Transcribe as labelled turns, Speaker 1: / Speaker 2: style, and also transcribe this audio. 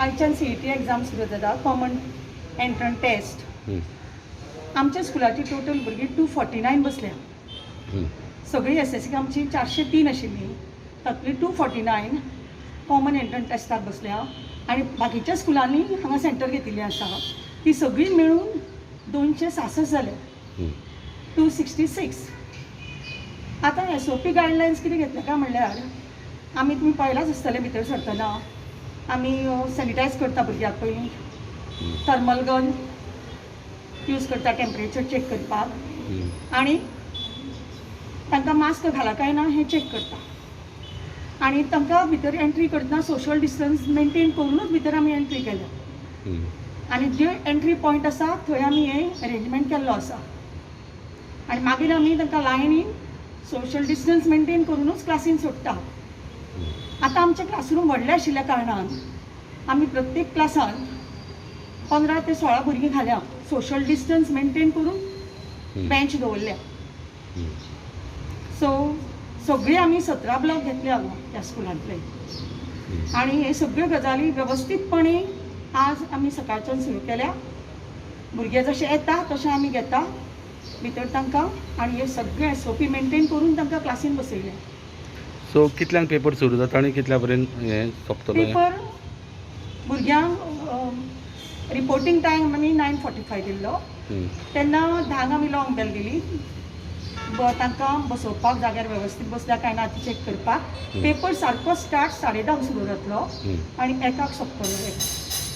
Speaker 1: आयच्यान CET exam सुरू जाता, कॉमन एंट्रन्स टेस्ट. आमच्या स्कुलाची टोटल भुरगीं 249 बसल्या. सगळी एसएससीक आमची 403 आशिल्ली, तातूंतली 249 कॉमन एंट्रन्स टेस्टाक बसल्या आनी बाकीच्या स्कुलांनी हांगा सेंटर घेतिल्लें आसा. ती सगळीं मेळून 266 जाल्या, 266. आतां एसओपी गायडलायन्स कितें घेतले काय म्हणल्यार, आमी, तुमी पळयलाच आसतलें, भितर सरतना आमी सॅनिटायज करता भुरग्याक पयलीं, थर्मल गन यूज करता टेम्परेचर चॅक करपाक आनी तांकां मास्क घाला काय ना हें चॅक करता आनी तांकां भितर एंट्री करतना सोशल डिस्टन्स मेंटेन करूनच भितर आमी एंट्री केल्या आनी जे एंट्री पॉयंट आसा थंय आमी हें अरेंजमेंट केल्लो आसा आनी मागीर आमी तांकां लायनीन सोशल डिस्टन्स मेंटेन करुनूच क्लासीन सोडटा. आतां आमचें क्लासरूम व्हडलें आशिल्ल्या कारणान आमी प्रत्येक क्लासान 15 ते 16 भुरगीं घाल्या, सोशल डिस्टन्स मेंटेन करून बेंच दवरल्या. सो सगळीं आमी 17 ब्लॉक घेतले हांगा ह्या स्कुलांतले आनी हे सगळ्यो गजाली वेवस्थीतपणे आज आमी सकाळच्यान सुरू केल्या. भुरगे जशे येता तशें आमी घेता भितर तांकां आनी हे सगळे एसओपी मेंटेन करून तांकां क्लासीन बसयले.
Speaker 2: सो कितल्यांक पेपर सुरू जाता आनी कितल्या पर्यंत हें सोंपतलें?
Speaker 1: पेपर भुरग्यांक रिपोर्टींग टायम आमी 9:45 दिल्लो. तेन्ना 10क आमी लॉंग बेल दिली तांकां बसोवपाक, जाग्यार वेवस्थीत बसल्या काय ना ती चॅक करपाक. पेपर सारको स्टार्ट 10:30 सुरू जातलो आनी 1 सोंपतलो.